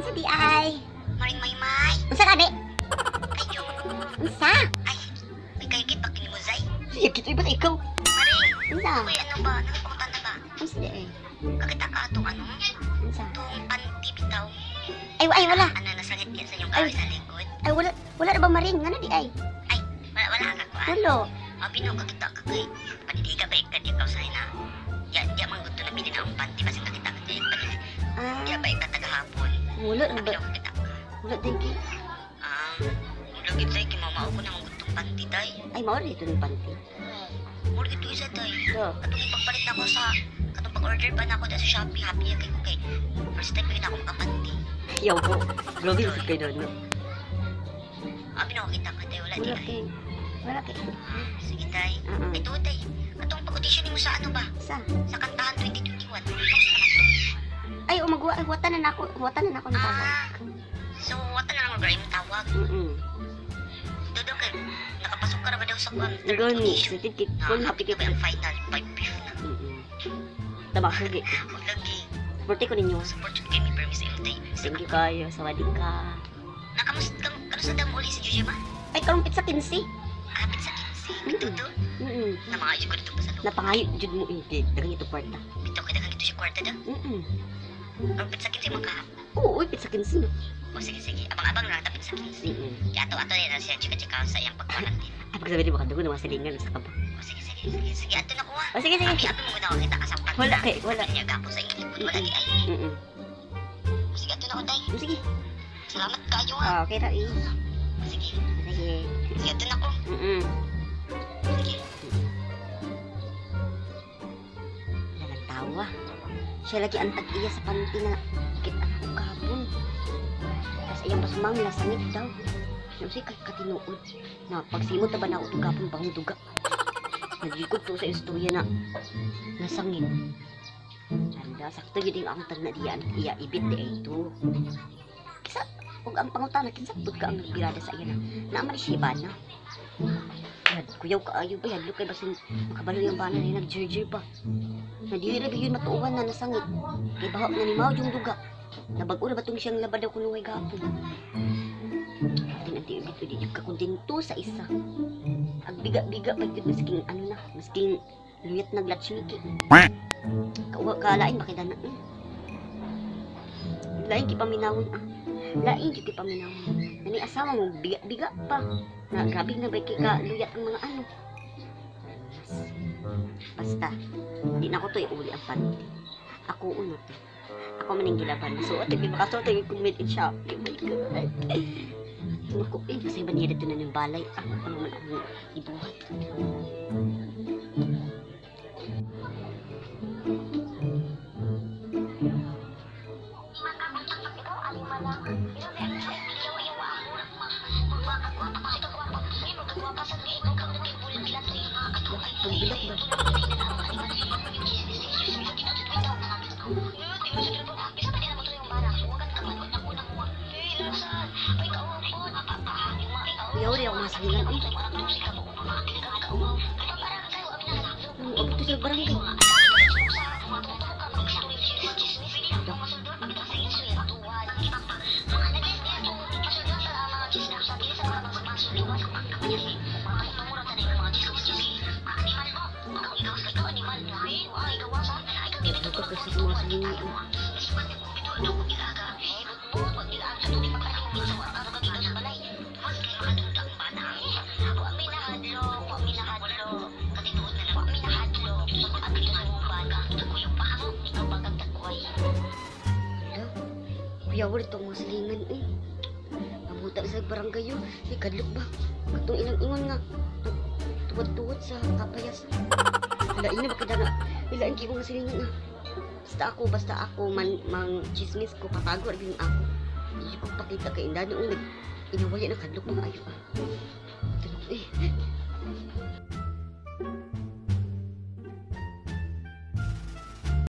Unsa di ay? Maring Maymay. Unsa ka di? Ayo. Unsa? Ay, may kayo gid pa kini mo, Zay. Sige, kitoy ba ikaw? Maring, Unsa? uy, ano ba? Nakapangutan na ba? Unsa di ay? Kakita ka atong ano? Unsa? Itong panty bitaw. Ay, ay wala. Ano, nasangit yan sa inyong Ay. kahoy sa likod. Ay wala, wala na ba maring? Ngano di ay? Ay, wala, wala ka kuan. Wala. Abi no, kakita ka kay panitiga ba ka di ikaw sa na. Ya, di man gusto na bilin ang panty basin kakita ka kay panit. Ah, Di ba ka tagahapon? wala na Abi ba? no, kakita ka. Wala din kay. Ah, lagi Zay, kay mama ko na gustong panty day. Ay mao dito ng panty. Mura gito isa day. Do. Katong ipagpalit na ako sa katong pag-order pa na ako sa Shopee, happy kay ko kay first time yun ako makapanty. Yaw ko. Grabe sa kay doon. No? Abi no, kita ka day, wala di Wala ay. kay. Wala kay. Ah, sige day. Ah. Ay, tuod day. Katong pag-audition nimo sa ano ba? Sa? Sa kantahan 2021. Kamusta naman to? Ay, umagwa, ay, huwatan na nako, huwatan na nako ng tawag. Ah, so wata na lang mag imong tawag. Dodo kay nakapasok ka ra ba daw sa kuan third Gani, audition? sa titik Ah, kun happy hapit na kay ba ang final 5 na? Tama sige. Wag lagi Birthday ko ninyo. support jud kay mi permis imong day. Thank you kayo sa wading ka. Nakamusta kano sa damo uli si Juju ba? Ay karon pizza 15. Hapit sa 15. Bitaw do. Na mga ko dito pa sa loob. Napangayo jud mo eh, daghang ito kwarta. Bitaw kay daghang ito siya kwarta do. Ang pizza 15 man ka. Oo, uy, pizza 15 no. O sige sige, abang-abang na tapit sa 15. Kaya ato ato na siya chika-chika sa iyang pagkwarantin. Ay pagsabi ni baka dugo na masalingan sa kaba. O sige sige sige sige ato na kuha. O sige sige. Abi abi mo gud ako kita kasampan. Wala kay, wala. Niya gapo sa iyong likod wala di ay. O, sige ato na ko day. O, sige. Salamat kayo ha. Ah, okay ra eh. O, sige. Sige. Sige ato na ko. Sige. Wala nang tawa. Siya lagi ang tag-iya sa panty na kita na ko kahapon. Tapos iyang basumang nasangit daw. Siya siya kay katinuod. Na pagsimot na ba na ako gapon bang duga. Naglikod to sa istorya na nasangit. Anda, sakto yun yung ang tag na diyan. Iya, ibit di ay ito. Kisa, ug ang pangutana, kinsa pud ka ang nagbirada sa iya na. Naaman ni siya bana. Yan, kuyaw ka ayo ba yan? Lukay basin makabalo yung bana na nag-jerjer pa. Na dili ra gyud matuohan na nasangit. Kay baho na ni Mao yung duga. Nabag-o ra ba tong siyang labad daw kunuhay gapon. Atin ang tiyo dito, di jud ka kontento sa isa. Ag biga-biga pa jud masking ano na, masking luyat na glatchmiki. Kauwa ka lain bakit na. Lain ki paminawon ah. Lain jud ki paminawon. Nani asawa mo biga-biga pa. Na grabe na ba kay ka luyat ang mga ano. Basta, di na ko to iuli ang panty. Ako uno to. Ako man ang gilaban. Masuot, hindi makasuot ang kumit in Shopee. Oh my God. Naku, eh, kasi ba niya dito na ng balay? Ah, ano man ang ibuhat. Pagbilak ba? Kuya, uri ako masalingan. Ay, abot to sa barangay. Ito kasi sa mga salingan. Hala, kuya, wala itong mga salingan eh. Nabuta sa barangay yun. Ay, kadlok ba? Katong ilang ingon nga. Tuwad-tuwad sa kapayasan. Hala, ina ba kada nga? Ilain kayo mga silingan ah. Basta ako, man, mang chismis ko, patago rin ako. Hindi ko pakita kay inda noong nag inawaya na kadlok mga ayo ah. Tulog eh.